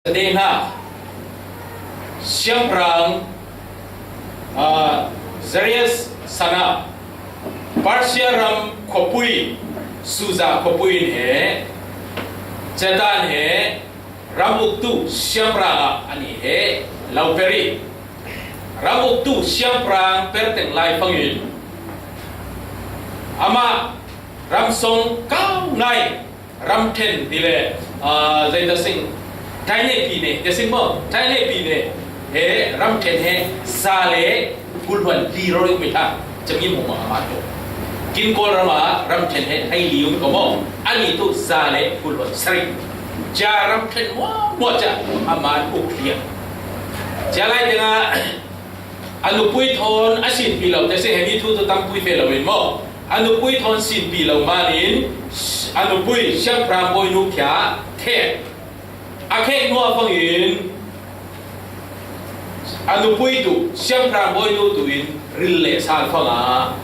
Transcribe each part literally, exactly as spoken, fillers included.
Te hna, siangpahrang, aa, Zeres san ah Persia ram khuapui, Susa khuapui in he, Zetan he, ram uktu siangpahrang ah anih he lo per i, ram uktu siangpahrang per teng lai fangin amah ram song kau ngai, ram ṭhen ti le, aa, zei ta sing, ṭainei pi ne, ta sing maw, ṭainei pi ne, he ram ṭhen he za le kul hluan li rori um i ta, cami mong ma ama to. Kin Kawl ram ah ram ṭhen he hai li um ko maw, ani tu za le kul hluan sari. Cia ram ṭhen muah muah cia ama uk liang. Cia lai tengah a nupui thawn a sinpi lo te se, hemi thu tu tampui fe lo in maw. A nupui thawn sinpi lo manin a nupui siangpahrang bawinu khia khek. A khek nuah fangin a nupui tu siangpahrang bawinu tu in ril le sal fangah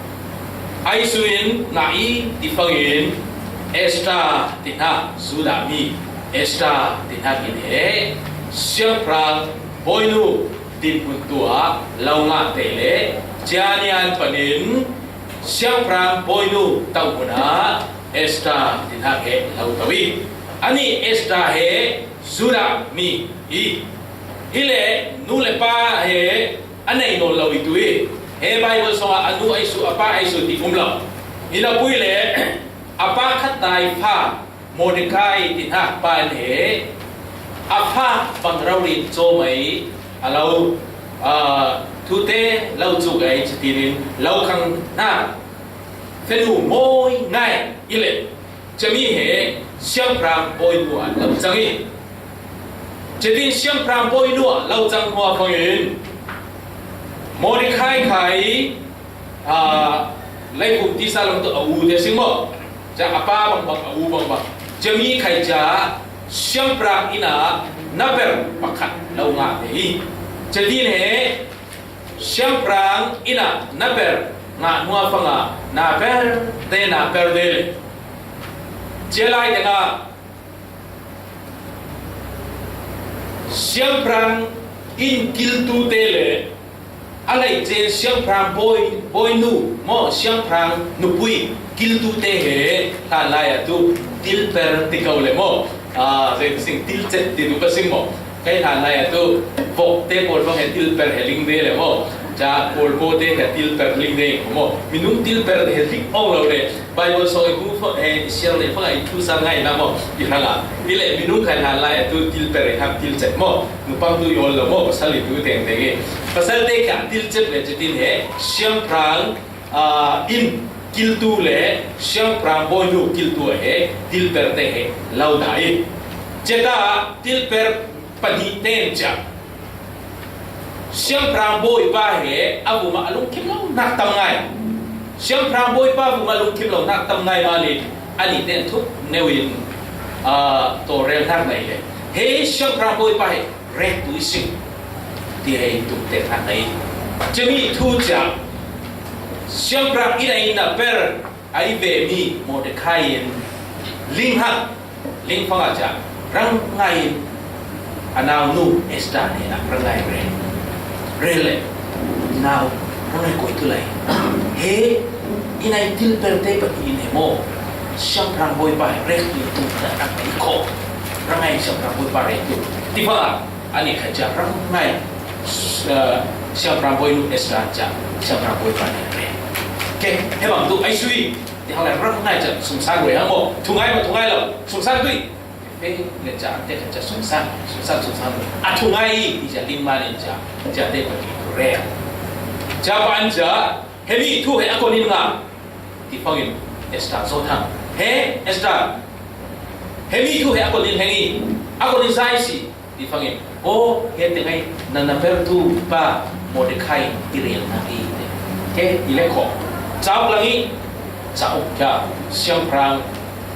ai su in ngah i ti fangin Esther ti hna, Judah mi Esther ti hna hin he siangpahrang bawinu dinhmun tu ah lo ngah te le cia nian panin siangpahrang bawinu tohmun ah Esther ti hna he lo to i, ani Esther he Judah mi i, hi le nu le pa he a nei nawn lo i tu i, he Bible song ah a nu ai su, a pa ai su ti um lo. Hi na pui le a pa khat tai fa Mordecai ti hna pa in he a fa bang rori cawmai a lo, aa, thute lo cuk ai citinin lo khang hna fenu mawi ngai i le cami he siangpahrang bawinu ah lo cang i, citin siangpahrang bawinu ah lo cang hnuah fangin Mordecai khai, aa, leikum tisa lam tu a u te sing maw? Ca a pa bangbang, a u bangbang. Cami khai ca siangpahrang inn ah naper pakhat lo ngah ve i. Catin he siangpahrang inn ah naper ngah hnuah fangah naper te, naper te le. Cia lai tengah siangpahrang inn kiltu te le a lei cen siangpahrang bawi, bawinu maw, siangpahrang nupui kiltu te he hlan lai ah tu tilper ti ko le maw, aa, zei sing, tilcet ti tu ka sing maw. Kei hlan lai ah tu vok te pawl bang he tilper he ling te le maw. Ca Kawl pawl te he tilper ling te ko maw. Minung tilper he ling ong lo le. Bible song i hmu fo, he i sial le fo, i thu sa ngai na maw. I hang a. I le minung khai hlan lai ah tu tilper he hang tilcet maw. Nupang tu i ol lo maw, pasal i tu teng teng i. Pasal te kha tilcet le citin he siangpahrang, aa, inn kiltu le siangpahrang bawinu kiltu he tilper te he lo da i. Ceta tilper pahnih ten cia siangpahrang bawipa he a vum ah a lungkim lo nak tam ngai. Siangpahrang bawipa vum ah lungkim lo nak tam ngai mah le, ani ten thuk neu in, aa, tawrel nak ngai le. He siangpahrang bawipa he rek tu i sing ti he tum te nak ngai. Cami thu cia siangpahrang inn ah inn ah per a i vemi Mordecai in ling hak, ling fangah cia rang ngai in a naunu Esther hnenah rang ngai rel. Rel le nau rang ngai koi tu lai. He, i nai tilper te pahnih in he maw, siangpahrang bawipa he rek tu tu dah rang ngai kho. Rang ngai siangpahrang bawipa rek tu. Ti fangah ani khai cia rang ngai, eh, siangpahrang bawinu Esther cia siangpahrang bawipa ne re. Ke, he bang tu ai sui ti hang lai rang ngai cia sungsan roi hang maw. Thu ngai maw, thu ngai lo. Sungsan tui. He, ne cia te cia sungsan, sungsan, sungsan roi. A thu ngai i cia ling ma ne cia, cia te pahnih tu re. Cia pa an cia, he mi thu he a kon in nga. Ti fangin Esther zo thang. He, Esther. He mi thu he a kon in heng i. A kon in zai si. Ti fangin, aw, he te ngai na na pertu pa Mordecai i rel na i te. Ke i le kho. Cauk lang i, cauk kya, siangpahrang,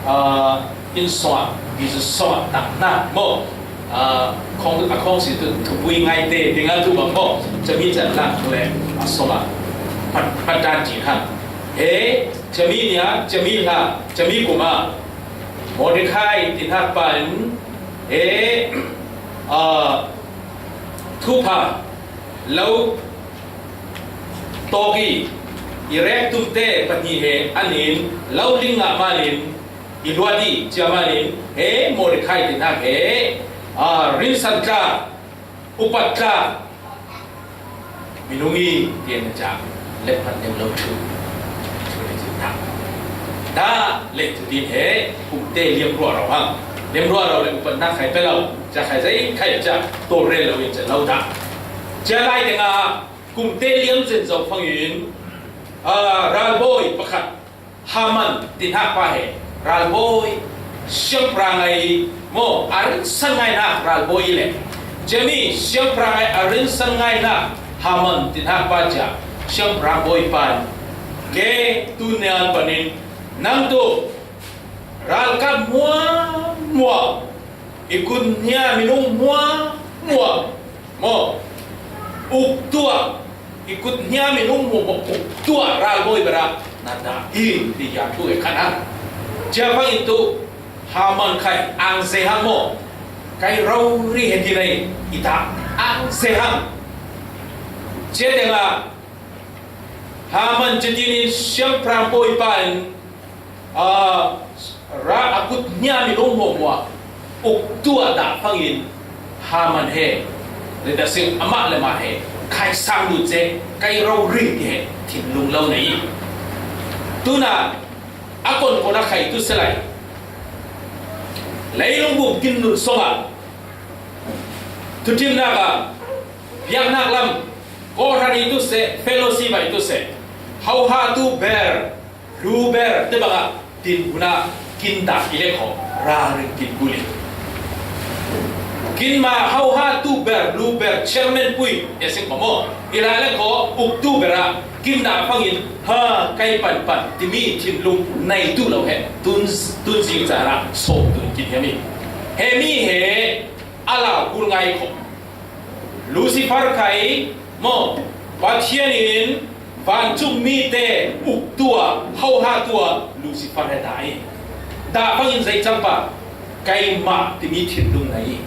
ah, inn sawng ah, business sawng ah, tak na, maw. Ah, khong, a khong si tu, thupui ngai te, ti nga tu bang maw. Cami cia lang le, a sawng ah, pat, pat dan ji hang. He, cami nia, cami hla, cami kuma. Mordecai, ti hnak pa in, he, Aa, thupha lo tawk i, i rek tumte pahnih he an in lo ling ngah manin i luat i cia manin he Mordecai tinhak he, aa, rinsan tla, upat tla, minung i tian na ca lem hman nem lo thu. Thu le cin ta. Da le thu din he kumte liam ruah rau hang. Liam ruah rau le upat na khai pe lo. Ca khai zai khai ca to re lo in ca lo ta. Ca lai te nga kumte liam zen zo fangin, ah, ralbawi pakhat Haman tinhak pa he ralbawi siangpahrang ngai maw, a rinsan ngaina ralbawi le. Cemi siangpahrang ngai a rinsan ngaina Haman tinhak pa cia siangpahrang bawi pan ke tunian panin nang tu ralkap muamua i kut hnia minung muamua maw, uktuah i kut hnia minung muamua uktuah ralbawi berah na dah hi ti ya thu e khan a. Cia bang itu Haman khai ang zehang maw, kai rori he ti nei ita ang zehang. Cia denga Haman cia tinin siangpahrang bawi pan, ah, ra a kut hnia minung muamua uktuah dah fangin Haman he le dah sing amah le mah he khai sang lut ce kai rori ti he thinlung lo nei. Tuna a kon kon a khai tu selai leilung bum tin nun song a thuthimnak a biaknak lam kawhran i tu se fellowship a i tu se hauha tu ber lu ber te bangah tin huna kin dah i le kho ralring kin kuli. Kin ma hauha tu ber lu ber chairman pui e sing kho maw i la le kho uk tu ber ah kin dah fangin ha kai pan pan timi thinlung nei tu lo he tun tun zing zara so tun kin hemi hemi he ala kul ngai kho. Lucifer khai maw Pathian in vancung mite uktua hauha tua Lucifer he dah i dah bangin zei campa keimah timi thinlung nei i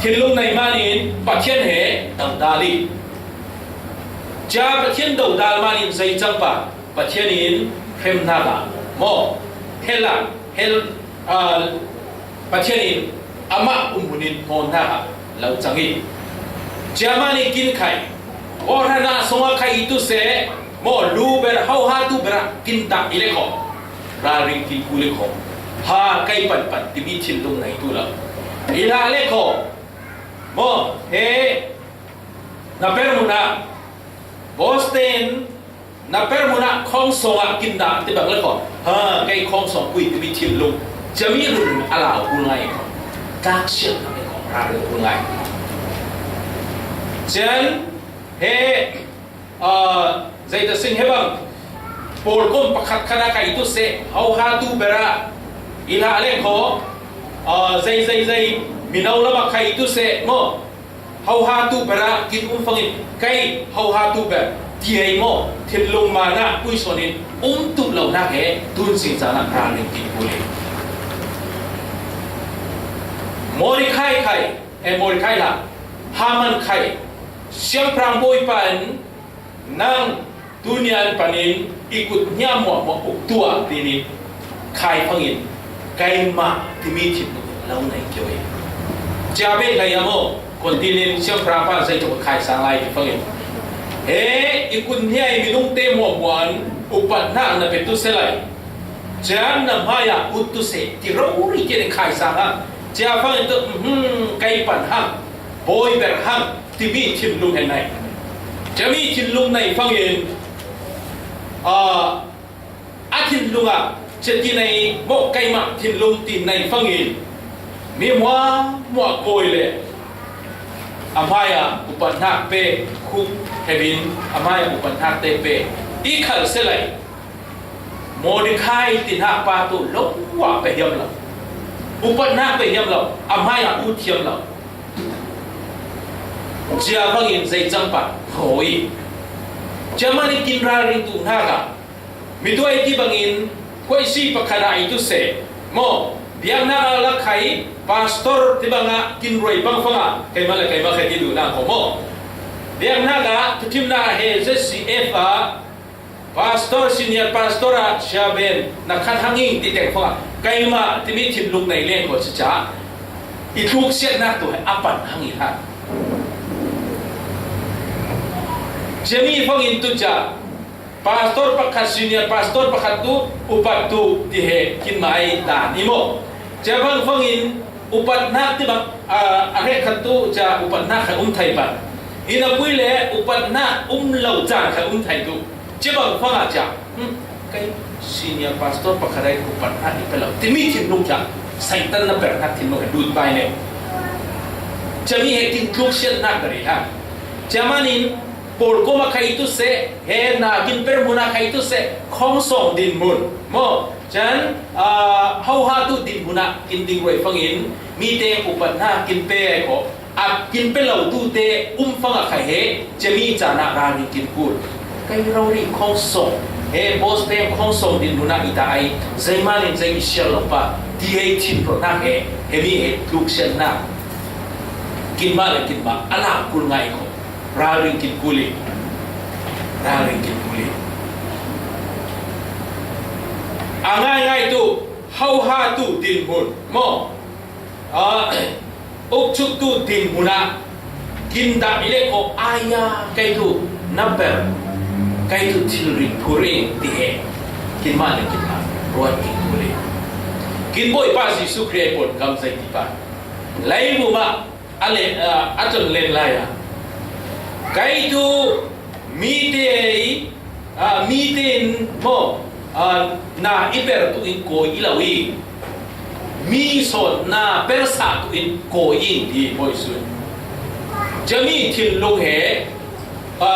thinlung nei manin Pathian he dodal i cia Pathian dodal manin zei campa Pathian in hremnak ah maw hel ah hel ah, Pathian in amah umhmun in hnawnnak ah lo cang i cia mani kin khai kawhran ah song a khai i tu se maw lu ber hauha tu ber ah kin dah i le kho ralring kin ku le kho ha kai pan pan timi thinlung nei tu lo i la le kho maw he na per mun ah Boston na per mun ah khawngsawng ah kin dah ti bang le kho ha kei khawngsawng kui timi thinlung cami run a lau kul ngai kho tlak siat na kho ralring kul ngai cian he ah, zei ta sing he bang pawlkom pakhat khat a khai tu se hauha tu ber ah i la le kho ah, zei zei zei mino lam a khai tu se maw hauha tu ber ah kin um fangin kei hauha tu ber ti hei maw thinlung mana puisuan in um tup lo nak he tun sing caan ah ralring kin ku le Mordecai khai he Mordecai la Haman khai siangpahrang bawipa in nang tunian panin i kut hnia muahmuah uk tuah tinin khai fangin keimah timi thinlung lo nei kio i cia bei hlei a maw kon tinin siangpahrang pa zei tuk khai sang lai ti fangin he i kut hnia i minungte muahmuah an upat hnak na pe tu se lai cian na hmaiah ut tu se ti rori tian i khai sang a cia fangin tu kei pan hang bawi ber hang timi thinlung he nei. Cami thinlung nei fangin ah, a thinlung ah ceti nei mawh keimah thinlung ti nei fangin mi muahmuah kawi le a hmaiah upat hnak pe khuk hebin a hmaiah upat hnak te pe i khal se lai. Mordecai tinhak pa tu lo ah pe hiam lo upat hnak pe hiam lo a hmaiah ut hiam lo. Cia bangin zei campa rawi cia mani kin ralring tu hnak ah mi tuai ti bangin kuaisi pakhat ah i tu se maw Biaknak ah lakhai, pastor ti bangah kinruai pangfangah keimah le keimah khe ti duhnak kho maw? Biaknak ah thuthimnak ah he Z C F ah pastor, senior pastor ah siaben na khat hanging ti tengfangah keimah timi thinlung nei leng kho cica i tluksiatnak tu he a pan hang i hlah. Ciami fangin tu ca pastor pakhat, senior pastor pakhat tu upat tu ti he kinmai dan i maw? Cia bang fangin upatnak ti bang a heh khat tu cia upatnak kha um thai pan. Ina pui le upatnak um lo caan kha um thai tu. Cia bang fangah cia, hmm, kei senior pastor pakhat ai upatnak i pe lo timi thinlung cia Satan na pernak thinlung he dut bai ne. Cia mi he tin tluksiatnak ka rei ha. Cia manin Paul koma khai tu se, he na kin per muna khai tu se, khong song din mun. Maw, can, ah, hauha tu din muna kin ding roi fangin, mi te upat na kin pe ko, a kin pe lo tu te um fanga khai he, cemi cana ra ni kin kul. Kai rau ri khong song, he boss te khong song din muna ita ai, zai manin zai i sial lo pa, ti he tin pro na he, he mi he tluk sial na. Kin ma le kin ma, ala kul ngai ko. Ralring kin kuli. Ralring kin kuli. A ngaingai tu, hauha tu dinhmun maw? A, ukchuk tu dinhmun ah kin dah i le ko aya kai tu number, kai tu thilring phuring ti he. Kin ma le kin ma, ruat kin kuli. Kin boi pa Jesu Khrih ai pon kam zai ti pa. Lai mu ma, a le, a, a ton len lai a. Kai tu mi te, a, mi te in maw, a, na i per tu in ko i lo i. Mi sawt na per sa tu in ko i ti boi sun. Cemi thinlung he, a,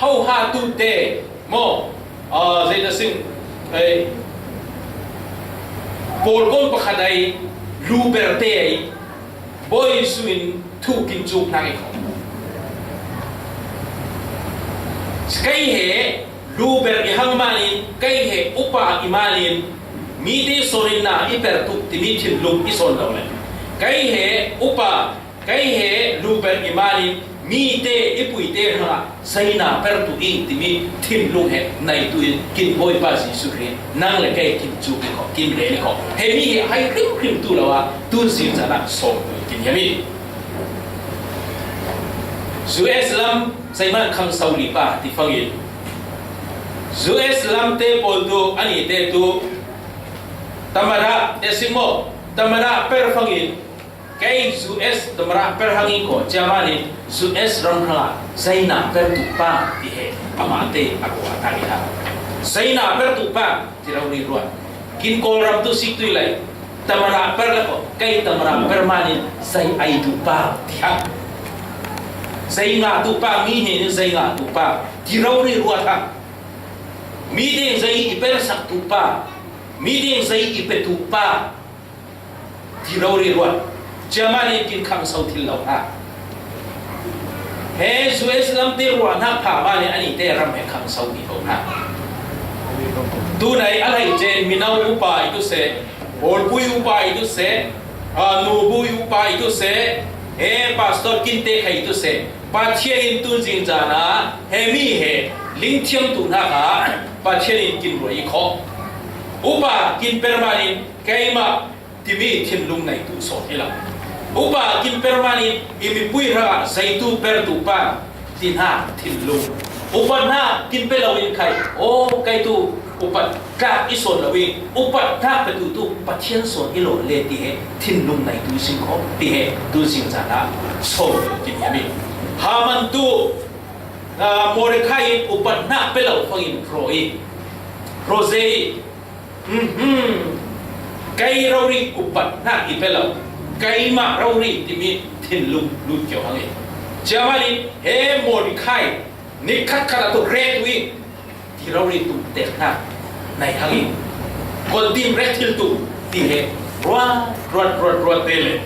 hauha tu te maw, a, zai na sing, ei, Paul kong pakhat ai, lu ber te ai, boi sun thu kin cuk na i khong. Kai he lu ber i hang manin, kai he upa i manin, mi te sorin na i per tu ti mi thinlung i son lo le. Kai he upa, kai he lu ber i manin, mi te i pui te hanga, zai na per tu in ti mi thinlung he, nai tu in, kin boi pa Jesu Khrih, nang le kai kin cuk i khong, kin re i khong. He mi he hai ring ring tu lo a, tun sin sa na song tu kin yami. U S lam, Simon khang sau li pa, ti fangin. U S lam te pol tu, ani te tu, tamara, te sing maw, tamara per fangin, kai U S tamara per hangin ko, ciamanin, U S ram hanga, zai na per tu pa, ti he, ama te, a ko a ta i ha. Zai na per tu pa, ti rau ni ruat. Kin Kawlram tu sik tu i lai. Tamara per le ko, kai tamara per manin zai ai tu pa ti ha. Zai nga tu pa, mi he ni zai nga tu pa. Ti rau ri ruat ha. Mi ding zai i per sak tu pa. Mi ding zai i pe tu pa. Ti rau ri ruat. Ciamanin kin khang sau thil lo ha. He U S lam te ruahnak pha mah le ani te ram he khang sau ti ko hna. Tunai a lai cen mino upa i tu se, bawlpui upa i tu se, a, nubui upa i tu se, he pastor kinte khai i tu se, Pathian in tun zing cana, he mi he, lingthiam tu hna kha, Pathian in kin ruai i khawh. Upa kin per manin, keimah, timi thinlung neitu sawt hi lo. Upa kin per manin i mipui hrangah zeitu pertu pa ti hna thinlung. Upa hna kin pe lo in khai, aw, kei tu upat tlak i sawn lo i upat tlak petu tu Pathian sawn i lo le ti he thinlung neitu sin kho ti he tu sin caan ah so kin hiam i. Haman tu, ah, Mordecai in upat hna pe lo fangin hraw i, hraw ze i, Mhm. Kei rori upat hna i pe lo. Keimah rori timi thinlung lut kio hang i. Ciamanin he Mordecai ni khat khat a tu ret ui. Ti rori tum tek hna. Nai hang i. Kon tim ret thil tu ti he. Ruat, ruat, ruat, ruat te le.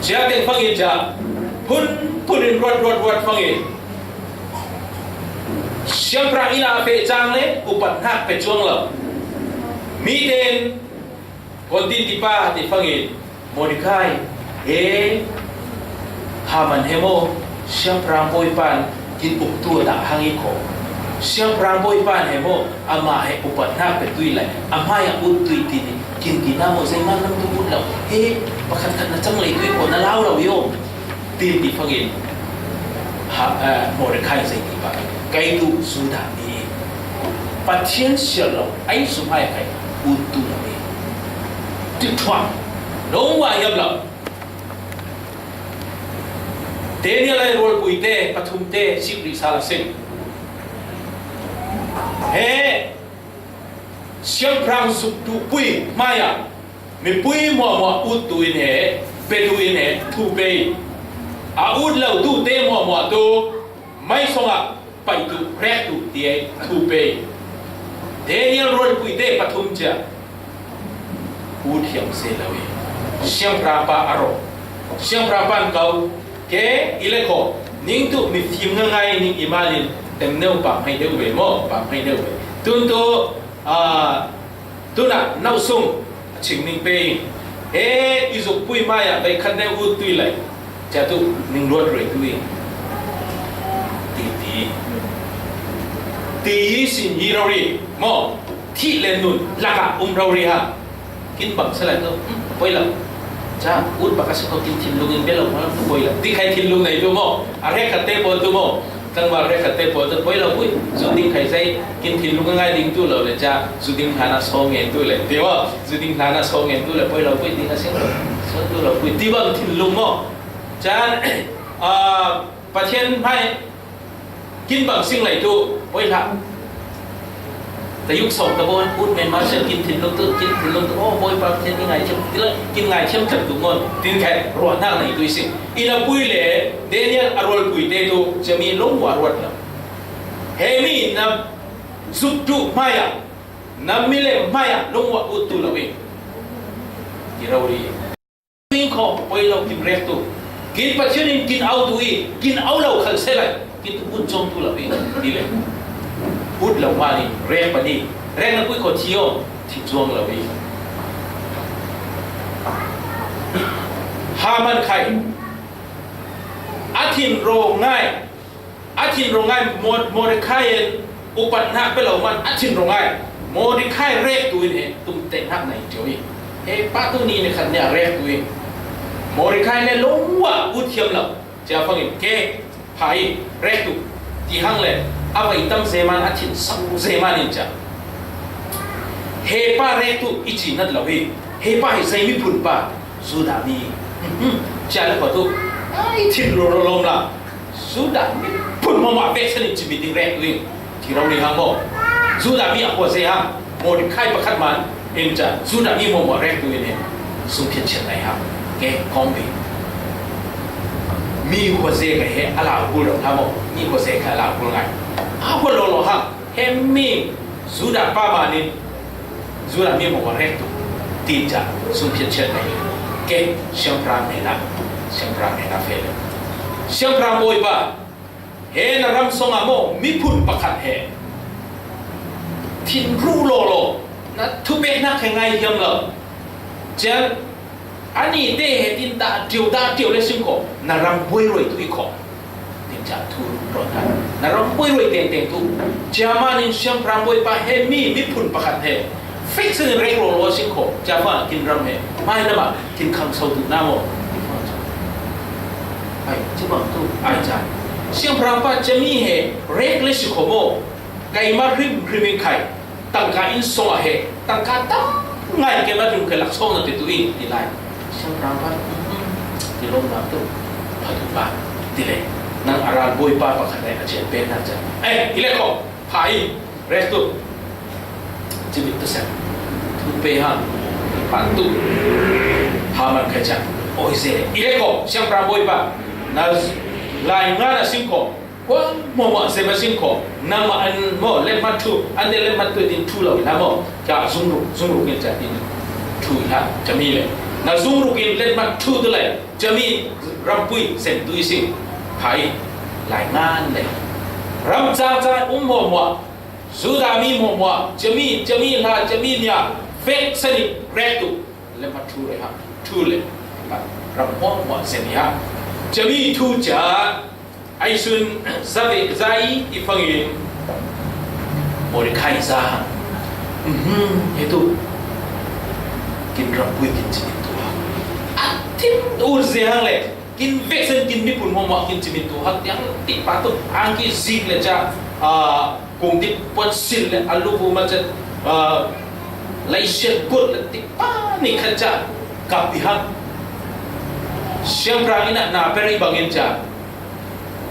Cia teng fang i cia. Phun, phun in ruat, ruat, ruat fang i. Siangpahrang inn ah a feh cang le upat hnak pe cuang lo. Mi tein Kontin tipa ti fangin Mordecai he Haman he maw, siangpahrang bawipa'n kin uktu a dah hang i khaw. Siangpahrang bawipa'n he maw, amah he upatnak pe tui lai, a hmai a ut tui ti ni, kin ti na maw, zei man lam tu ut lo. He pakhat khat na cang lei tui khaw, na lau lo i aw. Tin ti fangin ha, eh, Mordecai zei ti pa, kei tu Judah mi, Pathian sial lo, ai sum ai kai, ut tu lo i. Ti thuang, nong wa yam lo. Daniel ai rualpui te, pathum te, sikri sa la sing. He, siangpahrang zuk tu pui, maya. Mipui muahmuah ut tu in he, pe tu in he, thu pei. A ut lo tu te muahmuah tu, mai song a pai tu, rek tu, ti e, thu pei. Daniel rualpui te pathum cia. Ut hiam se lo i. Siangpahrang pa a ro. Siangpahrang pa'n kau. Ke, i le khaw. Ning tu mi fim nga ngai ning i malin. Tem neu pa mai deu ve maw, pa mai deu ve. Tun tu, a, Tuna, nau sung, a ching ning pei. He, i zuk pui mai a, dai khat ne u tui lai. Cia tu, ning luat rei tui. Ti, ti. Ti i sin i rau ri, maw. Thi le nun, laka um rau ri ha. Kin bang sa lai tu, hmm, poi lau. Cia, ut baka sa ko kin thin lung in belo, maw, tu poi lau. Ti khai thin lung nai tu maw. A rek khat te pawl tu maw. Tlangval rek khat te pawl tu poi lo pui, zu ding khai zei, kin thinlung a ngai ding tu lo le ca, zu ding hlan a saw ngen tu le, ti maw, zu ding hlan a saw ngen tu le poi lo pui, ding a sing lo, saw tu lo pui, ti bang thinlung maw. Ca, a, Pathian hmai, kin bang sing lai tu, poi hla. Tayuk sawm ka bawn, ut men ma sian kin thinlung tu, kin thinlung tu, aw, Bawipa Pathian i ngaithiam, ti la, kin ngaithiam tak tu ngawn, tin khai, ruahnak na i tui sing. I na pui le, Daniel a rualpui te tu, cia mi lungua ruat lo. He mi na zuk tu hmai a, na mi le hmai a, lungua ut tu lo i. Ti rau ri. Kin khaw poi lo kin rek tu. Kin Pathian in kin au tu i, kin au lo khal se lai. Kin tu ut zuang tu lo i, ti le. Ut lo ma ni, rek pa ni. Rek na pui khaw thi aw, thi zuang lo i. Haman khai. A thin ro ngai. A thin ro ngai Mor-, Mordecai in upatnak pe lo man a thin ro ngai. Mordecai rek tu in he tum tehnak na i tio i. He pa tu ni ne khat ne a rek tu in. Mordecai le lo wa ut hiam lo. Cia fangin ke pha i rek tu. Ti hang le a vai tam zeman a thin sau zeman in cia. He pa rek tu i ci nat lo hi. He pa hi zei miphun pa. Judah mi. Cia le pa tu. Ai thin ro ro lom la. Judah miphun mawmawh veksan in cimi ding rek tu in, ti ro ni hang maw. Judah mi a khuaze hang, Mordecai pakhat man, in ca, Judah mi mawmawh rek tu in, sung phiat chiat nai hang. Ke, kawng bi. Mi khuaze ka he, a lau kul ro hang maw, mi khuaze ka a lau kul ngai. A khua lo lo hang, he mi, Judah pa man in, Judah mi mawmawh rek tu, tin ca, sung phiat chiat nai. Ke, siangpahrang nena, siangpahrang nena fe le. Siangpahrang Bawipa, he na ram song a maw, miphun pakhat he. Thin ru lo lo, na thupeknak he ngai hiam lo. Cian, ani te he tin ta tiu ta tiu le sim ko, na ram buai roi tu i ko. Tin ca thu ron ta. Na ram buai roi teng teng tu. Cia man in siangpahrang Bawipa he mi, miphun pakhat he. Fix in rek lo lo sim ko. Cia fa kin ram he. Mai na ma, kin khang sau tu na mo. Ai, ci bang tu, ai ca. Siangpahrang pa cia mi he, rek le si ko mo. Kai ma hrim, hrim in kai. Tangka in song a he, tangka tam ngai ke ma hrim ke lak song na te tu in, ti lai. Siangpahrang pa, ti lom na tu. Pa tu pa, ti le. Nang a ral Bawipa pakhat le a cian pen na ca. Eh, i le ko, pa i, rek tu. Cibit tu sen. Tu pe ha. Pa tu. Haman kai ca. Oi se. I le ko, siangpahrang Bawipa. Na lai nga na sing ko. Kua mawmawh zem a sing ko, nangmah an maw letmat thu, an de letmat tu din thu lo i hla maw, ka zungruk, zungruk in ca din thu i hla, ca mi le. Na zungruk in letmat thu tu le, ca mi rampui zem tu i sing, phai, lai ngan le. Ram ca ca um mawmawh, Judah mi mawmawh, ca mi, ca mi hla, ca mi nia, vek sani rek tu. Lam a thu le ha, thu le ha, ram hmuahhmuah zen hi ha. Cami thu ca ai sun za ve za i ti fangin Mordecai za ha. Mhm, he tu kin rampui kin cimin tu ha. A tim ur ze hang le kin veksen kin mipun hmuahhmuah kin cimin tu ha tiang ti pa tu ang ki zik le ca, a, kung ti puan sil le a lu bu ma ca, a, lai siat gut le ti pa ni khat ca kap i hang. Siangprang inn ah na per i bangin ca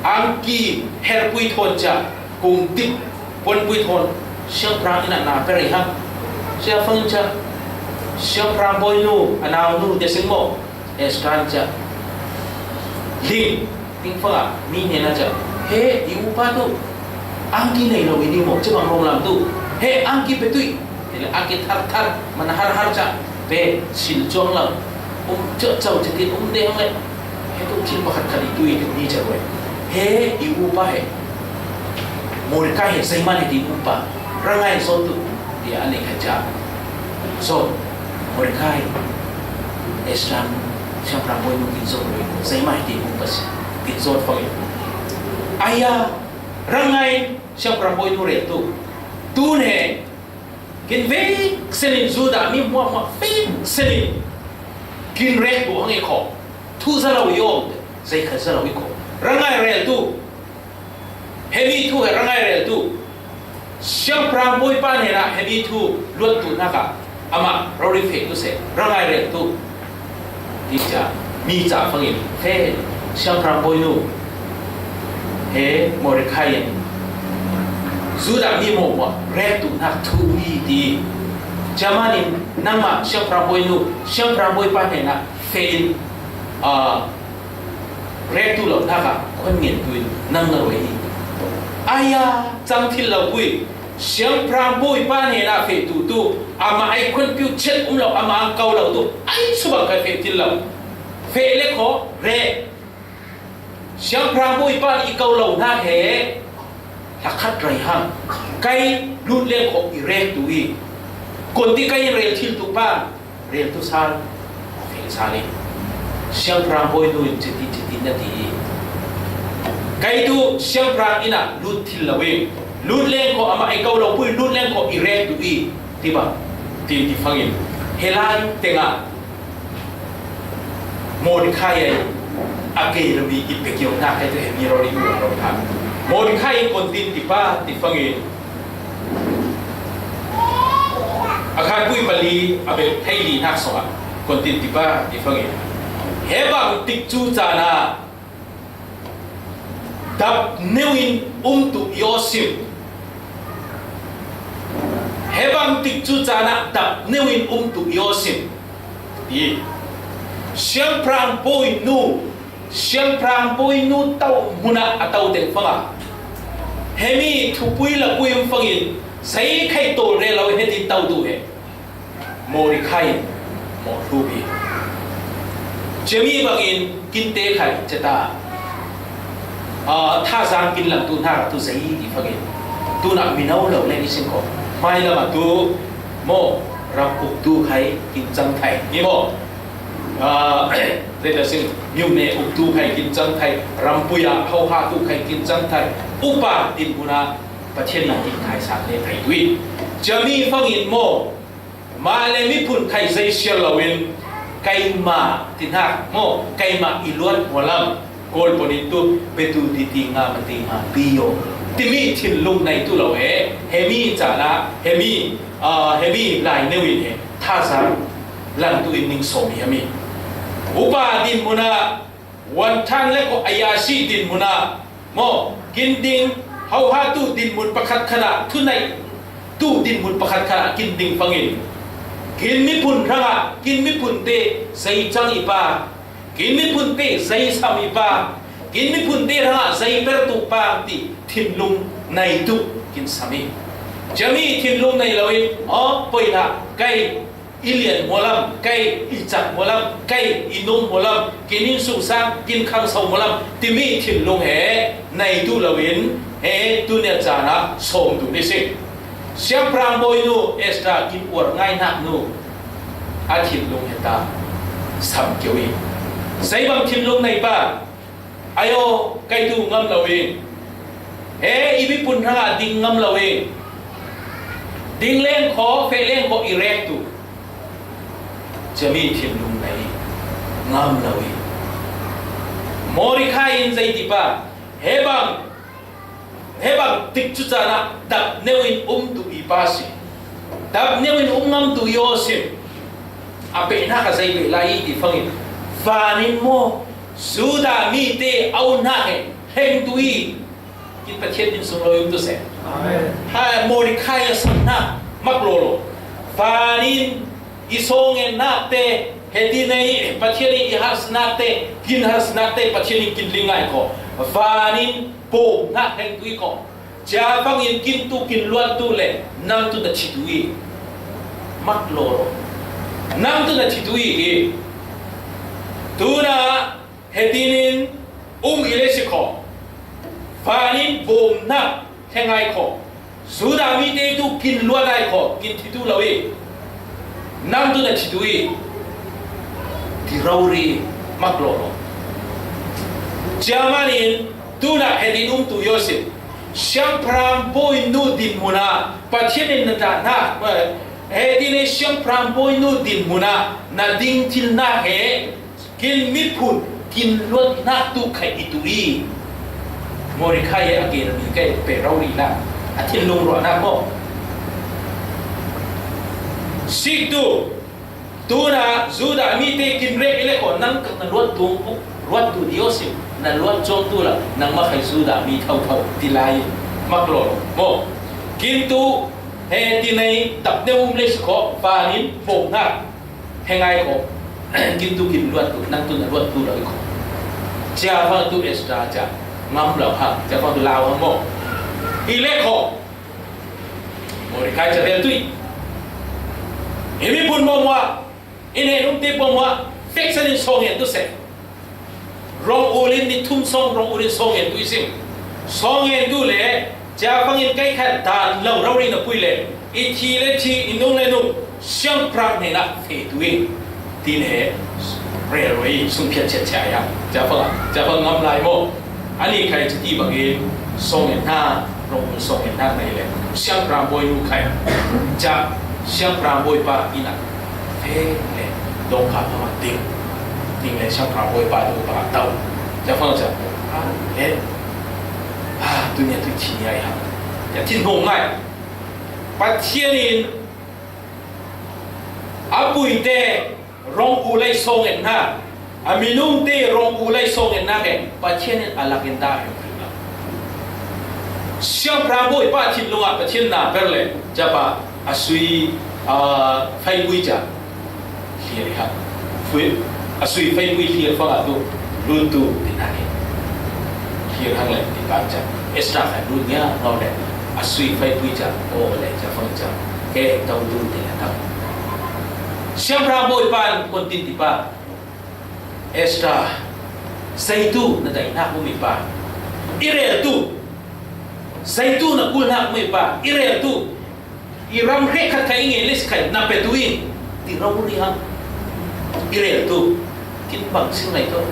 ang ki herpui thawn ca kung ti puanpui thawn siangprang inn ah na per i hang. Sia fang ca siangprang bawi nu a nau nu te sing maw? Esther ca ling ting fang a mi hnenah ca he i upa tu ang ki nei lo i ni maw? Ca bang rom lam tu he ang ki pe tui. Tile a ki thar thar man har har ca pe sil cuang lo. Um ca cau ca tin um deng le he tu thil pakhat khat i tui tu ni ca ruai. He i upa he Mordecai he Simon he ti upa rangai zon tu ti a nei khat ca. Zon Mordecai Esther siangprang bawi nu kin zon ruai Simon he ti upa si kin zon fang i. Aya rangai siangprang bawi nu rel tu tun he kin vei senin Judah mi hmuahhmuah vei senin kin rek tu hang i kho. Thu za lo i om te zei khat za lo i kho. Rangai rel tu he mi thu he rangai rel tu siangprang bawi pa hnenah he mi thu luat tu hnaka amah rori fek tu se rangai rel tu. Ti ca mi ca fangin he siangprang bawi nu he Mordecai in Judah mi mawhmawh rek tu hnak thu i ti. Ca manin nangmah siangprang bawi nu siangprang bawi pa hnenah feh in, a, rek tu lo hnaka khuan ngen tu in nang na ruai i. Aya cang thil lo pui siangprang bawi pa hnenah feh tu tu amah ai khuan piu chet um lo amah ang kau lo tu ai subang kai feh thil lo. Feh le kho re siangprang bawi pa i kau lo hnak he hlakhat rai hang kai lut le kho i rek tu i. Kon ti kai in rel thil tu pa rel tu sal, feh sal i. Siangprang bawi nu in citi citi na ti i. Kai tu siangprang inn ah lut thil lo i. Lut leng kho amah i kau lo pui lut leng kho i rek tu i. Ti bang, tin ti fangin. He lai tengah Mordecai ai a ke lo mi i pe kio hnak kai tu he mi rori u rori hang. Mordecai in kon tin ti pa ti fangin. A khan pui pali a bel thei li hnak sawng ah kon tin ti pa ti fangin. He bang tik cu caan ah dap neu in um tu i aw sim. He bang tik cu caan ah dap neu in um tu i aw sim. I siangprang bawi nu, siangprang bawi nu tau hmun ah a tau deng fang ah. He mi thupui lapui um fangin zei khai tawl rel lo he tin tau tu he. Mordecai in mawh hluk i. Cemi bangin kinte khai ceta, aa, thazang kin lang tu hna tu zei ti fangin. Tunah mino lo le i sin ko. Hmai lam ah tu maw ram uk tu khai kin cang thai. Ni maw. Aa, zei ta sin, miu ne uk tu khai kin cang thai. Ram pui ah hoha tu khai kin cang thai. Upa tin hmun ah Pathian in kin khai sa le thai tu i. Cemi fangin maw. Mah le miphun khai zei siar loin, keimah ti hnak maw, keimah i luat hmualam, Kawl pon in tu, biatu titi nga mati nga pi yo. Timi thinlung nei tu lo he, he mi caan ah, he mi, aa, he mi lai neu in he, thazang lang tu in ning sawm i he mi. Upa din hmun ah, Wanthang le ko ayasi din hmun ah, maw, kin ding, hoha tu dinhmun pakhat khat ah, thunai tu dinhmun pakhat khat ah kin ding fangin. Kin miphun hrangah, kin miphun te zei cang i pa, kin miphun te zei sam i pa, kin miphun te hrangah zei per tu pa ti thinlung nei tu kin sam i. Cami thinlung nei lo in, aw, poi hlah, kei i lian hmualam, kei i cak hmualam, kei i nung hmualam, kin in sungsang, kin khangso hmualam, timi thinlung he nei tu lo in, he tunia caan ah sawm tu ni si. Siangpahrang bawi nu Esther kin uar ngai hnak nu, A thinlung heta sam keu hi. Zei bang thinlung nei pa, ayo, kei tu ngam lo hi. He i miphun hrangah ding ngam lo hi. Ding leng khaw, feh leng khaw i rek tu. Cami thinlung nei, ngam lo hi. Mordecai in zei ti pa, he bang He bang tikcu caan ah dap neu in um tu i pa si. Dap neu in um ngam tu i aw sim. A pehnak a zei peh lai i ti fangin, van in maw, Judah mite a unnak he hleng tu i, kin Pathian min sung lo i um tu seh. Amen. Ha, Mordecai a samnak mak lawlaw. Van in i sawngennak te, heti nei Pathian in i harsinak te, kin harsinak te Pathian in kin lingai ko. Van in bawmnak hleng tu i ko. Cia fangin kin tu kin luat tu le nang tu na thi tu i. Mak lawlaw. Nang tu na thi tu i. Tuna hetin in um i le si ko. Van in bawmnak hleng ai ko. Judah mite tu kin luat ai ko, kin thi tu lo i. Nang tu na thi tu i. Ti rori mak lawlaw. Cia manin tuna hetin um tu i aw sim. Siangpahrang bawi nu dinmun ah Pathian in na dahnak, eh, hetin ei siangpahrang bawi nu dinmun ah na ding thilnak he kin miphun kin luatnak tu khai i tu i. Mordecai he a ke na mi kai pe rori na, a thinlung ruahnak maw. Sik tu, tuna Judah mite kin rek i le ko, nang kak na luat tu, luat tu di aw sim, na luat cuang tu la, nang ma khai Judah mi thau thau ti lai, mak lawlaw maw. Kin tu, he ti nei, tap deuh um le si ko, van in bawmnak hleng ai ko. Kin tu kin luat tu, nang tu na luat tu lo i ko. Cia fang tu Esther cia ngam lo ha, cia fang tu lau ha maw. I le ko. Mordecai cia rel tu i. I miphun maw maw, i ne num te maw maw, feksan in sawngen tu seh. Rong ul in ni thum sawng, rong ul in sawngen tu i sim. Sawngen tu le, cia fangin kai khat dan lo rori na pui le, i thi le thi, i nung le nung, siangpahrang hnenah feh tu i. Tin he, rel roi, sung phiat chiat chiat ya. Cia fang, cia fang ngam lai maw. Ani khai chiti bangin, sawngen hna, rong ul sawngen hna nei le, siangpahrang bawi nu khai. Cia, siangpahrang bawi pa ina. He, le, dong kha pha ma ting. Ting le, siangpahrang bawi pa tu pa tau. Cia fang cia. Ha, he. Ha, tu nia tu chi nia ya. Ya tin hong ngai. Pathian in, a pui te, rong ul ai sawngen hna. A minung te, rong ul ai sawngen hna ke. Pathian in a lak in dah heng heng a. Siangpahrang bawi pa thinlung ah Pathian na per le. Cia pa, a sui, a, faipui cia. Hlir i hang. Fui, a sui faipui hlir fang ah tu, lut tu, ti na ni. Hlir hang le, ti pa cia. Esther khai lut nia, ngau le. A sui faipui cia, o le, cia fang cia. Ke, tau tu, ti na tau. Siangpahrang bawi pa, kon tin ti pa. Esther, zei tu, na daihnak um i pa. I rel tu. Zei tu, na kulhnak um i pa. I rel tu. I ram hrekkhat kha i ngen le si khai na pe tu in ti rori hang. I rel tu. Kin bang sing lai tu.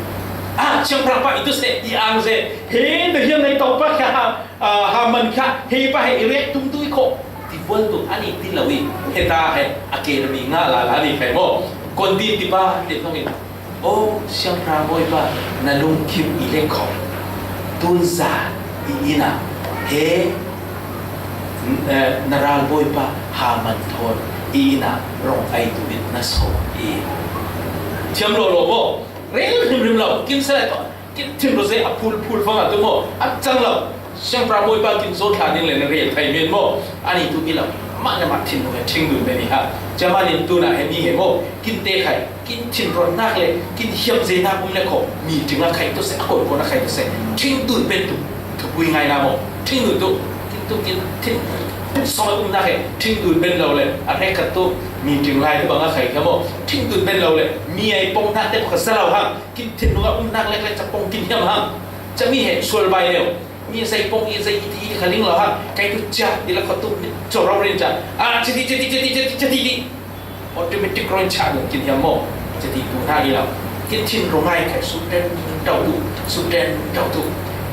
Ah, siangpahrang pa i tu se, i ang se. He, na hiam nai tau pa kha, ah, Haman kha, he pa he i rek tum tu i ko. Ti bual tu, ani ti lo i. He ta he, a ke na mi nga la la ni khai mo. Kon ti ti pa, ti nong i. O siangpahrang bawipa, na lungkim i le khawh, tunza i inn ah he, eh, na ralbawipa Haman thawn i inn ah rong ei tu in na sawm i. Thiam lawlaw maw? Rel hrimhrim lo, kin sa lai tawh, kin thin ro zei a phul phul fang ah tu maw? A cang lo. Siangpahrang bawipa kin zawt thla ding le na rel thei men maw? Ani tu i lo. Mah le mah thin lo he thing dun men i ha. Cia manin tuna he mi he maw? Kin te khai. Kin thinronnak le kin hiamzeinak um le khawh, meeting a khaih tu seh, a koikon a khaih tu seh, thingdun pen tu, thupui ngaina maw, thingdun tu, kin tu, kin thin, song a umnak he, thingdun pen lo le, a hrekkhat tu, meeting lai tu bang a khaih kha maw, thingdun pen lo le, mi a i pongnak te kha za lo hang, kin thinlung a umnak lek le, ca pong kin hiam hang, ca mi he, sual bai leo, mi zei pong i zei i ti i kha ling lo hang, kai tu cia, i la kha tu, mi caw rau rin cia, a, cia ti, cia ti, cia ti, cia ti, cia ti, cia ti. Automatic rawn chah lo kin hiam maw? Chati tu hna i lo. Kin thin ro ngai khai suk den dau tu, suk den dau tu.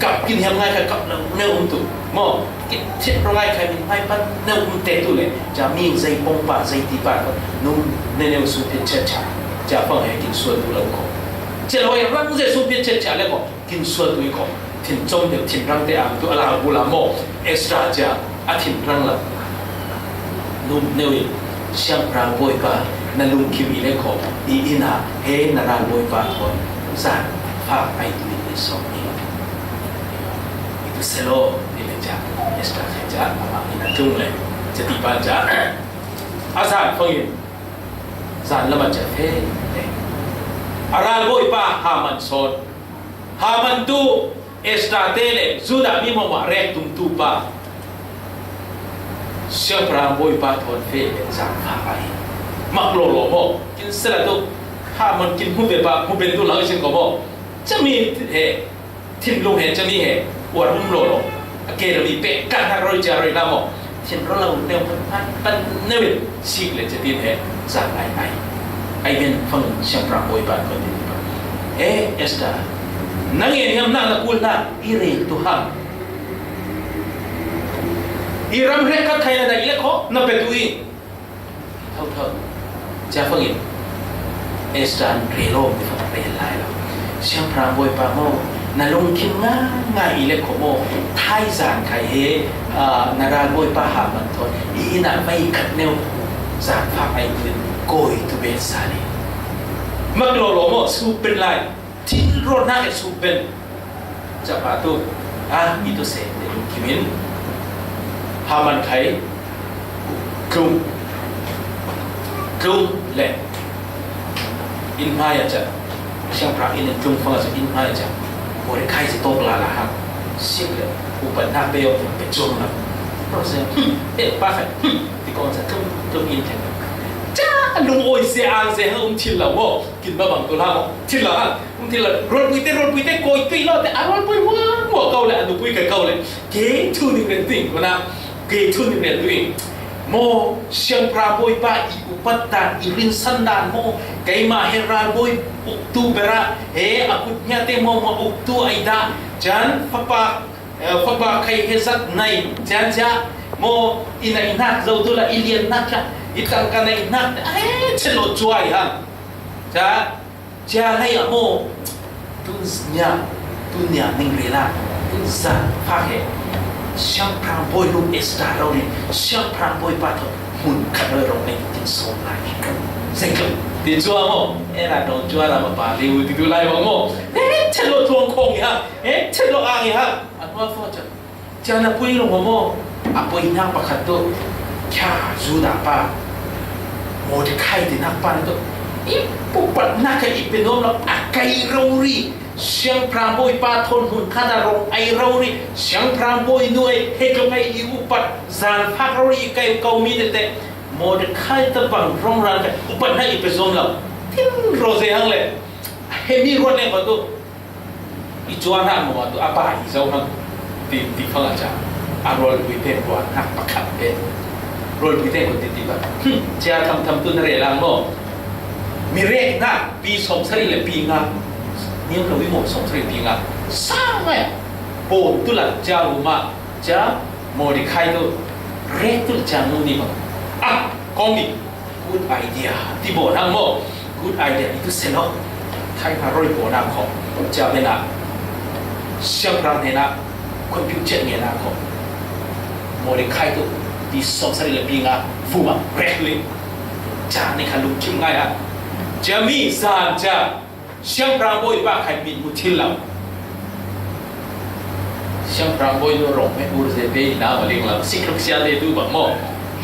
Kap kin hiam ngai khai kap lo neu um tu maw? Kin thin ro ngai khai min mai pan neu um te tu le. Cha mi zei pong pa, zei ti pa ko num ne neu suk den cha cha. Cha pang he kin sual tu lo ko. Che lo rang ze suk den cha cha le ko. Kin sual tu i ko. Thin chom deuh, thin rang te ang tu a la bu la maw? Esther cha a thin rang lo. Num neu in, Siangpahrang Bawipa, na lungkim i le khawm, i inn ah he na ralbawipa thawn zan fak ai tu in i sawm i lo. I tu selo, i le cha, Esther kha cha, amah inn a tlung le, chati pa cha, a zan fangin, zan lam ah cha fe le. A ralbawipa Haman sawn. Haman tu Esther te le Judah mi mawngmawh rek tumtu pa, Siangpahrang Bawipa thawn feh le zan fak ai. Mak lawlaw maw? Kin sela tu Haman kin hmu ve pa, hmu ben tu lang i sin ko maw? Chami he, thinlung he, chami he, uar um lawlaw. A ke rami pek kan hak roi cia roi la maw? Thin ro lo neu pan, pan, pan neu in sik le cetin he zan ai ai. Ai men fang Siangpahrang Bawipa ko ni pa. He Esther, nang e niam na na kul na i rel tu ham? I ram hrek khat khai na i le kho na pe tu i. Tho tho. Cia fangin Esther an rel awm ti fang rel lai lo. Siangpahrang Bawipa maw, na lungkim ngai ngai i le kho maw, thaizan khai he, ah, na ralbawipa Haman thawn i inn ah vai khat neu zan fak ai tu in kawi tu bet sa ni. Mak lawlaw maw, suk pen lai. Thin rawt hna he suk pen. Capa tu, a, i tu se, te lungkim in. Haman khai, tlung, tlung le. Inn hmai a ca, Siangpahrang inn in tlung fang a ca, inn hmai a ca. Mordecai si tawk la la hang. Sik le, upat hna pe awk, pe cuang la. Rawh se, hmm, eh, pa khai, hmm, ti kong a ca, tlung, tlung in thleng. Ca, lung awi se, ang se, hang um thil lo maw. Kin ba bang tu hlah maw. Thil lo hang. Thil lo, rualpui te, rualpui te, kawi tui lo te, a rualpui mual mual kau le, a nupui ka kau le. Kei thu ning ren tuing, kona, kei thu ning ren tuing. Maw, Siangpahrang Bawipa i upat dan, i rinsan dan maw, keimah he ralbawi uktu bera, he a kut hnia te maw, maw uktu ai dah, can fapa, eh, fapa khai he zat nai, can cia, maw, i nai nak zo tu la, i lian nak la, i tangka nai nak, ai, celo cuai ha. Ca, Cia hlei ah maw, tun nia, tun nia ning rel ah, tun zan fak he, Siangpahrang Bawi nu Esther rori, Siangpahrang Bawipa thawn hmun khat rori rong nei tin sawm lai. Zei tlung, tin cua maw, era dong cua ram a pa liu ti tu lai maw maw, he chet lo tluang khawng i ha, he chet lo ang i ha, a hnual fawng cun. Cia na pui lo maw? A pui hna pakhat tu, kha Judah pa, Mordecai ti nak pa tu, i pupat nak i pe nuam lo, a kai rori, Siangpahrang Bawipa thawn hmun khat a rong ai rori, Siangpahrang Bawi nu ai he tlung ai i upat, zan fak rori i kai ko mi tete, Mordecai ta bang rong ran ka upat hna i pe zuam lo. Tin ro ze hang le, he mi ruat le ko tu. I cuan hna maw tu a pa i zo hang ti, ti fang a ca. A rualpui te ruan hna pakhat te. Rualpui te ko ti ti ba. Hmm, cia tham tham tu na rel ang maw. Mi rek hna pi sawm sari le pi nga. Niam lo i maw sawm sari pi nga. Sa ngai. Pawm tu la cia u ma. Cia Mordecai tu rek tu cia ngu ni maw. Ah, kong ni. Good idea. Ti baw hna maw? Good idea. I tu selo. Thai hna roi baw hna kho. Cia hna. Siangpahrang hna. Computer nge hna kho. Mordecai tu. Ti sawm sari le pi nga. Vuma. Rek li. Cia ni kha lungkim ngai ha. Cia mi zan cia. Siangpahrang Bawipa khai mit mu thil lo. Siangpahrang Bawi nu rong me ur ze te i na ma ling lo. Sikluk sial te tu bang maw.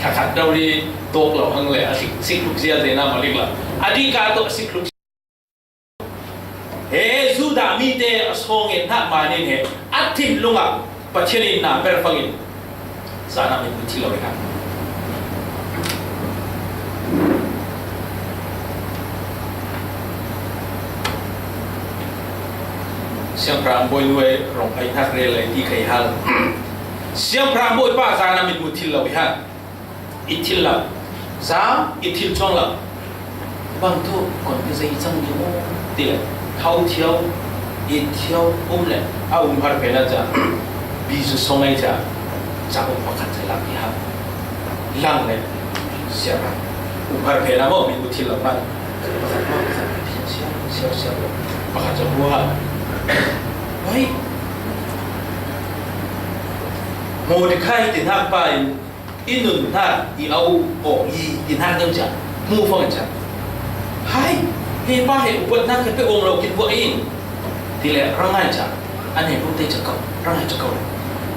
Thakhat do ri dawk lo hang le a sik, sikluk sial te na ma ling lo. A di ka to sikluk. He Judah mi te a sawng en hna manin he a thinlung ah Pathian in na per fangin. Zan ah min mu thil lo i hang. Siangpahrang Bawi nu ai rong ai hnak rel ai ti khai hal. Siangpahrang Bawipa zan ah min mu thil lo i hang. I thil lo. Zan i thil cuang lo. Bang tu kon ti zei chang ni o ti le, thau thiau, it thiau um le, a um har pela cha, bi su song ai cha, cha ko pakhat cha lak ni ha. Lang le, sia ra. Um har pela mo, mi ku thil lo man. Pakhat mo, pakhat, sia, sia, sia, sia. Pakhat cha hu ha. Wai. Mordecai ti nak pa in, i nunna i au aw i, i nak deuh ciah, hmu fangin ciah. Hai, he pa he upatnak he pe awng lo kin buah in. Ti le rangai ciah, an he bute ciah kau, rangai ciah kau.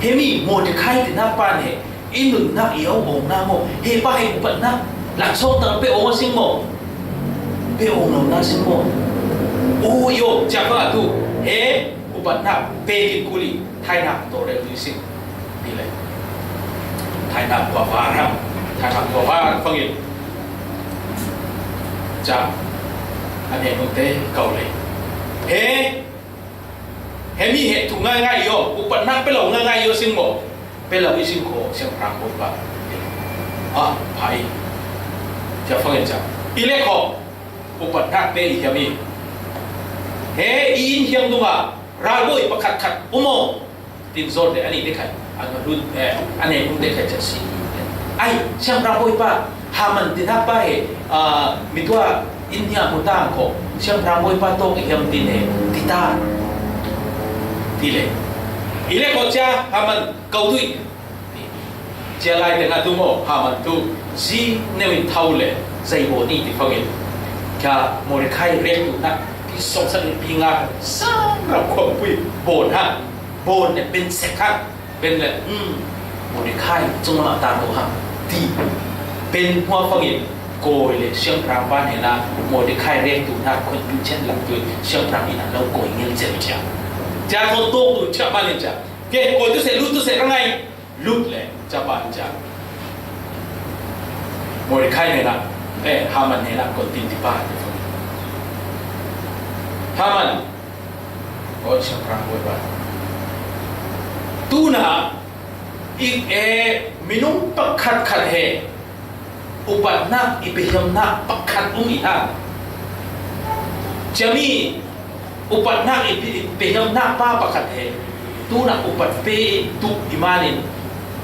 He mi Mordecai ti nak pa he, i nunna i au awng na maw, he pa he upatnak, laksawng tak pe awng a sing maw. Pe awng lo na sing maw. U yo, ciah fang a tu, he upatnak, pe kin kuli, thai nak, to rel tu i sing. Ti le. Thai nak kua var ham. Thai nak kua var fangin. Ca. An he nung te kau le. He. He mi he tu ngai ngai yo. Upatnak pe lo ngai ngai yo sing mo. Pe lo i sing ko Siangpahrang Bawipa. Ah, pai. Ca fangin ca. I le ko. Upatnak pe i hiam i. He i in hiam dunga. Ralbawi pakhat khat um aw. Tin zawt le a nih te khat, a lut, eh, a nek um te khat ciah si. Ai, Siangpahrang Bawipa, Haman ti nak pa he, ah, mi tua in hia mu ta ko, Siangpahrang Bawipa tawk i hiam tin he, ti ta. Ti le. I le ko cia, Haman, kau tui. Cia lai te nga tu maw, Haman tu, zi neu in thau le, zei baw ni ti fangin. Kia Mordecai rek tu nak, pi sawng sak in pi nga, sang rap khawm pui, bawn ha. Bawn le pen sek hang, pen le, um, Mordecai, cung lamah tar ko hang, ti. Pen hmuafangin, kawi le siangpahrang ban hena, Mordecai rek tu hna, khon tu chen lam tu, siangpahrang ina lo kawi ngel chen cia. Cia kaw tawk tu cia ban in cia. Ke, kawi tu se, lut tu se, rangai, lut le, cia ban cia. Mordecai hena, eh, Haman hena, kon tin ti pa. Haman, Aw Siangpahrang Bawipa. Tuna i, eh, minung pakhat khat he upatnak i pehiamnak pakhat um i ha. Ciami upatnak i pe-, i pehiamnak pa pakhat he tuna upat pe tu i manin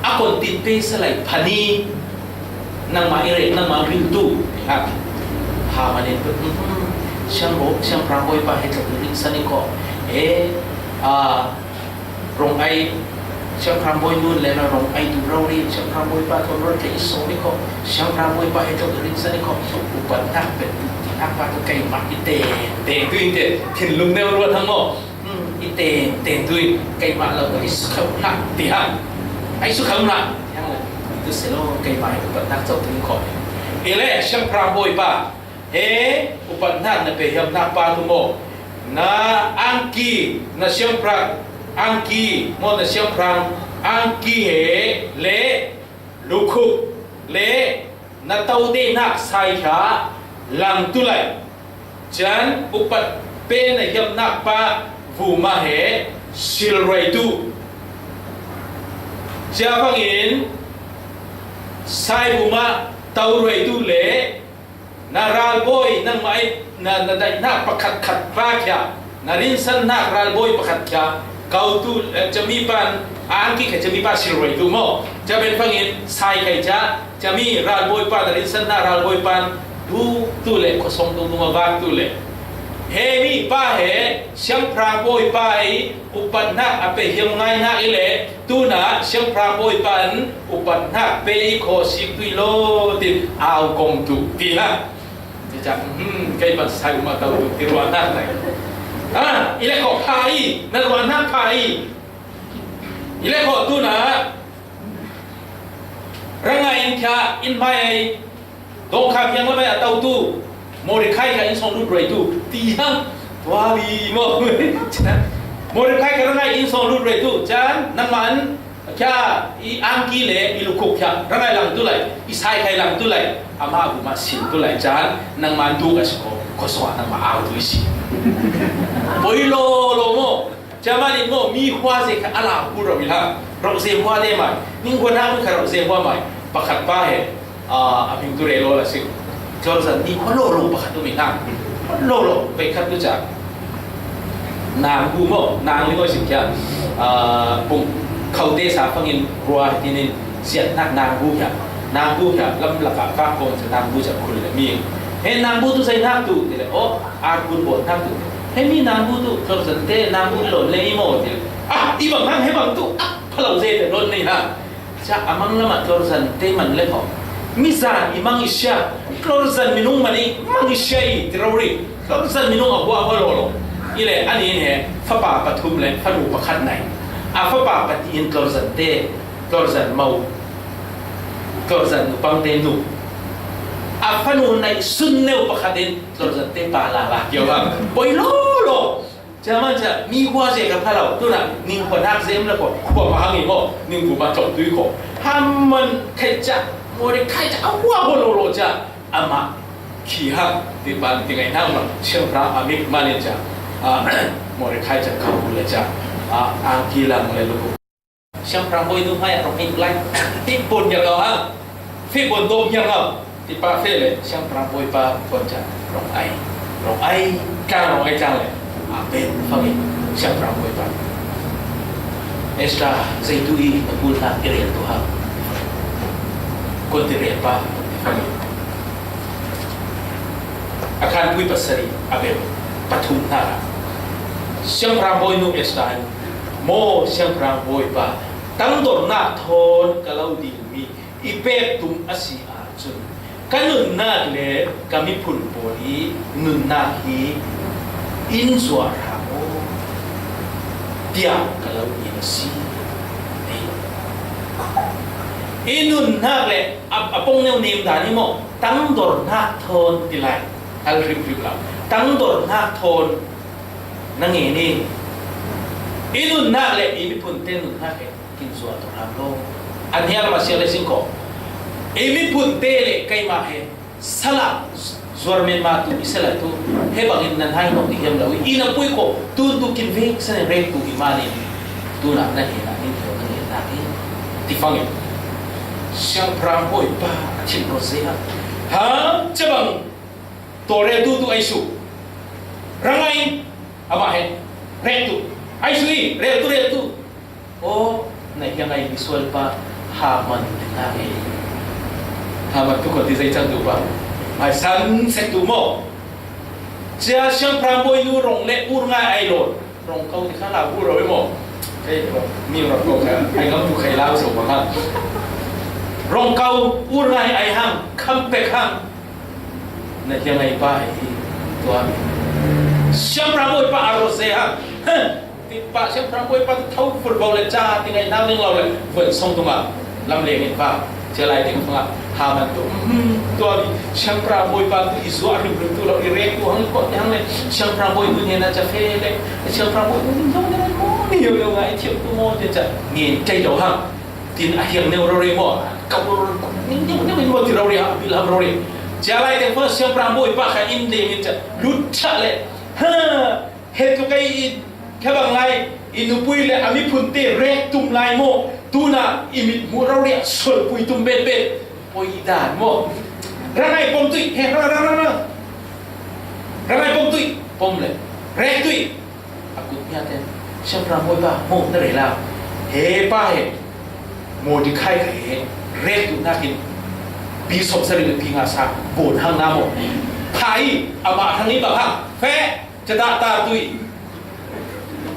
a kon tin pe salai phani. Nangmah i rel, nangmah riltu, ha. Haman in, hmm, siang bo, siangpahrang bawipa he tlok i rinsan i ko. E, a, rong ai, siangpahrang bawi nun le na rong ai tu rau ri, siangpahrang bawipa thawn rol ke i so i ko. Siangpahrang bawipa he tlok i rinsan i ko. Upatnak pen tu, ti nak pa tu keimah i te, te tu i te, thinlung neu ruat hang maw. Hmm, i ten, ten tu i, keimah lo ka i sukha hna, ti hang. A i sukha hna, ti hang la. Tu se lo, keimah i upatnak co tu i khawh. I le, siangpahrang bawipa. He, upatnak na pehiamnak pa tu maw. Na angki, na siangpahrang angki, maw na siangpahrang angki he, le, lukhup, le, na tote nak sai kha lang tu lai. Can upat pe na hiamnak pa vuma he silruai tu. Cia bangin sai vuma tauruai tu le na ralbawi nangmah ai na, na daihnak pakhat khat pa khia, na rinsannak ralbawi pakhat khia, kau tu, eh, camipan a angki kha camipa silruai tu maw. Cia ben bangin sai khai cia, Cami ralbawipa, na rinsanna ralbawipan, duhtu le khuasawng dungdung a vaktu le. He mi pa he, siangpahrang bawipa i upatnak a pehiam ngaina i le, tuna siangpahrang bawipan upatnak pe i khawsik tui lo, tin au kong tu, ti hna. Cicak, hmm, kei pan sai uma tau tu, ti ruahnak nai. Ha, i le khaw pha i, na ruahnak pha i. I le khaw tuna, Rangai in khia in mai ai, dawngkham hiang lamai a tautu, Mordecai khia in sawng lut ruai tu, ti hang, tua bi maw. Mordecai khia rangai in sawng lut ruai tu, can, nangmah in khia i angki le i lukhuk khia, rangai lang tu lai, i sai khai lang tu lai, ama bu ma sin tu lai, can, nangmah in tu ka si ko, ko sawng nangmah au tu i si. Poi lo lo maw. Cia mah nih maw, mi hua zei kha a la hu rauh i hlah. Rauh zei hua te mai. Ning hua nak mi kha rauh zei hua mai. Pakhat pa he, ah, a hming tu rel aw la sing. Tlawrzan ni khua lolo pakhat um in hang. Khua lolo, veikhat tu ca. Nangbu maw, nang ni maw sim kia. Ah, pung khaute sa fangin rua tinin siat nak nangbu kia. Nangbu kia, lam laka vak kong ca nangbu ca khul le mi. He nangbu tu zai nak tu, ti le, oh, ar kun bo nak tu. He mi nangbu tu, tlawrzan te nangbu lon le i maw, ti le. Ah, i bang hang he bang tu, ah, phalau zai te lon nei hang. Ca a mang lamah tlawrzan te man le khaw. Mizan i mang i sia, tlawrzan minung man i mang i sia i ti rori. Tlawrzan minung a hua hua lo lo. I le a nin he, fapa pathum le, fanu pakhat nai. A fapa pati in tlawrzan te, tlawrzan mau, tlawrzan nupang te nu. A fanu nai sun neu pakhat in tlawrzan te pa la la kio ha. Boi lo lo. Ca man ca, mi hua ze ka phalau, tuna, ning hua nak ze em la ko, hua pa hang i mo, ning bu ma tlok tui ko. Haman khai ca, Mordecai ca, a hua hua lo lo ca, ama, khi hang, ti ban ti ngai nang ma, siang pra, a mik ma le ca, a, Mordecai ca, ka bu le ca, a, a ki lang le lo ko. Siangpahrang bawi nu hmai ah rong hing lai. Feh bawn ngial ngau ha. Feh bawn dawm ngial ngau. Tipa feh le siangpahrang bawipa bawn ca rong ai. Rong ai tlang, rong ai tlang le. A pen fangin siangpahrang bawipa. Esra, zeitu i na bul hna i rel tu ha. Kuan ti rel pa fangin. A khanpui pasarih a bel pathum hna. Siangpahrang bawi nu Esra in, maw siangpahrang bawipa, tangdornak thawn ka lo dilmi i pek tum a si ahcun ka nunnak le ka miphun pawl i nunnak hi in zuar hram aw, tiah ka lo dil a si. I nunnak le a, a pong neu nem dan i maw? Tangdornak thawn ti lai. Hal hrimhrim lo. Tangdornak thawn na ngen i, i nunnak le i miphun te nunnak he kin zuar tu hram lo. An hial ma sial le sing ko. I miphun te le keimah he salah zuar men ma tu i salah tu he bangin nan hai nong i hiam lo i, i na pui ko tun tu kin vek sa ne rek tu i mani. Tuna na he na min na ngen na he ti fangin. Siangpahrang bawipa a thim rawt zeihmanh. Ha, cabang tawlreltu tu ai su. Rangai amah he rel tu. Ai su i rel tu, rel tu. Aw, na hiang ai misual pa Haman ti hna he. Haman tu khuati zei cang tu pa. Ai san sek tu maw. Cia siangpahrang bawi nu rong le ur ngai ai lawn. Rong kau ti kha lau ur ro i maw? Ei, mi rong kau kha ai ngam tu khai lau so bang hang. Rong kau ur ngai ai hang, kham pek hang. Na hiang ai pa hi tua. Siangpahrang bawi pa a rawt ze hang. Ti pa siangpahrang bawi pa tu thau fur bau le ca ti ngai nau ning lau le. Vuan song tu ma. Lam leng in pa, cia lai ding fangah Haman tu, hmm, tua mi siangpahrang bawipa tu i zuah hrimhrim tu lo, i rek tu hang, i kawh te hang le siangpahrang bawi tu hnenah ca fe le siangpahrang bawi tu ning dong ding maw, ni yo yo ngai thiam tu maw, cia ca ngen tei lo hang. Tin a hiang neu rori maw, ka bur ning ding ding maw ti rori hang, bil ham rori. Cia lai ding fangah siangpahrang bawipa kha in ding in ca lut ṭha le, ha, he tu kei in khabang lai, i nupui le a miphun te rek tum lai maw? Tuna i mit hmuh rori ah sualpui tum bet bet. Poi dan maw? Rangai pom tui, he, ra, ra, ra, ra. Rangai pom tui, pom le. Rek tui. A kut nia ten. Siangpahrang bawipa, maw, na rel a. He pa he. Mordecai kha he. Rek tu nakin. Pi sawm sarih le pi nga sa. Bawn hang na maw? Pha i, amah hang i bang hang. Feh. Ca dah tar tui.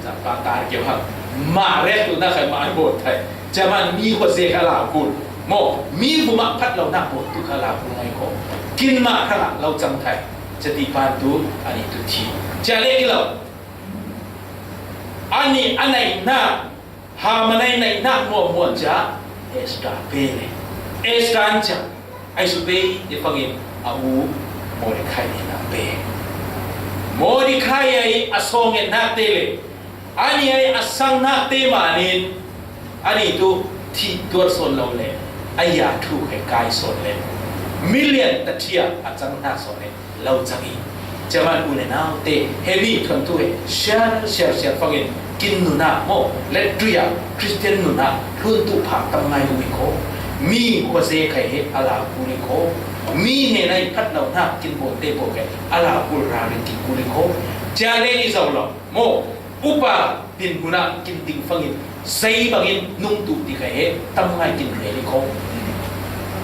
Ca pa tar kio hang. Mah rek tu na khai mah an bawn thai. Ca man mi khuat ze kha lau kun. Maw, mi bu mah phat lo nak bawn tu kha lau kun ngai ko. Kin mah kha lo cang thai. Ca ti pan tu, ani tu thi. Ca le i lo. Ani a naih nak. Haman ai naihnak hmuahhmuah ca Esther pe le Esther an ca ai su pe i fangin a u Mordecai nih nak pe. Mordecai ai a sawngetnak te le ani ai a sangnak te manin ani tu thih tuar sawn lo le a ya thu he kai sawn le milian tathia a cang hna sawn le lo cang i, ceman u le nau te, he mi thuanthu he siar, siar, siar fangin kin nunah maw, le tuya Christian nunah hlun tu pha tam ngai u i ko, mi khua ze khai he a la u i ko, Mi hnenah i phat lo hna kin bawlte pawl kha a la kul ralrin kin kul i kho. Cia le i zoh lo maw? Upa dinhmun ah kin ding fangin zei bangin nung tuh ti kha he tam ngai kin rel i kho.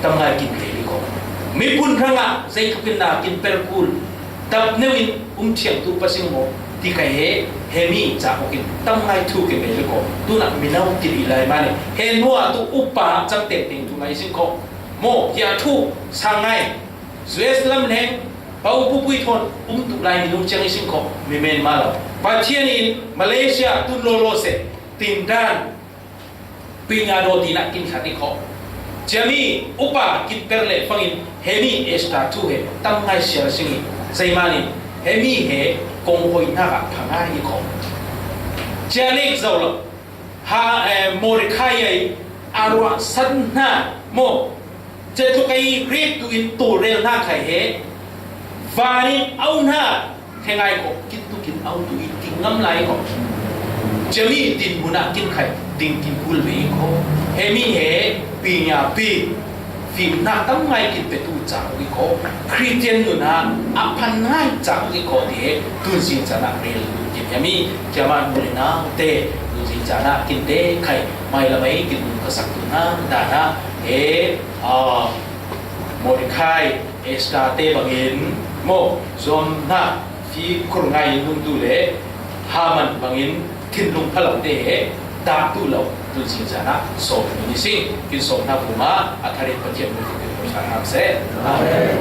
Tam ngai kin rel i kho. Miphun hrangah zei thuk in na kin per kul, dap neu in um thiangtu pa sing maw ti kha he, he mi ca awk in tam ngai thu kin rel i kho. Tunah mino kin i lai mah ni. He hnuah tu upa cang tengteng tu ngai sing kho. Maw, hi a thu sang ngai. U S lam leng, pa u pupui thawn um tuk lai minung ciang i sing kho, mi men mah lo. Pathian in Malaysia tun lawlaw seh, tindan pinya daw tinak kin khat i kho. Cia mi upa kin per le fangin, he mi Esther thu he tam ngai siar sing i, zeiman in he mi he kong hoihnak ah pha ngai i kho. Cia lek zo lo. Ha, eh, Mordecai ai a ruahsan hna maw? Cetluk ei ret tu in tawlrel hna khai he. Van in au hna he ngai ko, kin tu kin au tu in kin ngam lai ko. Cemi dinhmun ah kin khai ding kin kul ve ko. He mi he pi nya pi fimnak tam ngai kin petu cauk i ko. Khristian nun ah a phan ngai cauk i ko ti he tun zing caan ah rel lut kin he mi. Kiamah nu le nau te tun zing caan ah kin te khai mai lamai kin nun ka sak tu hna dan ah he, ah, Mordecai, Esther te bangin maw zuam hna, fi khur ngai in lungtu le Haman bangin thinlung phalo te he dah tu lo tun zing caan ah sawm ni sing kin sawm hna kum ah a tharin Pathian mun kin sawm hna seh. Amen.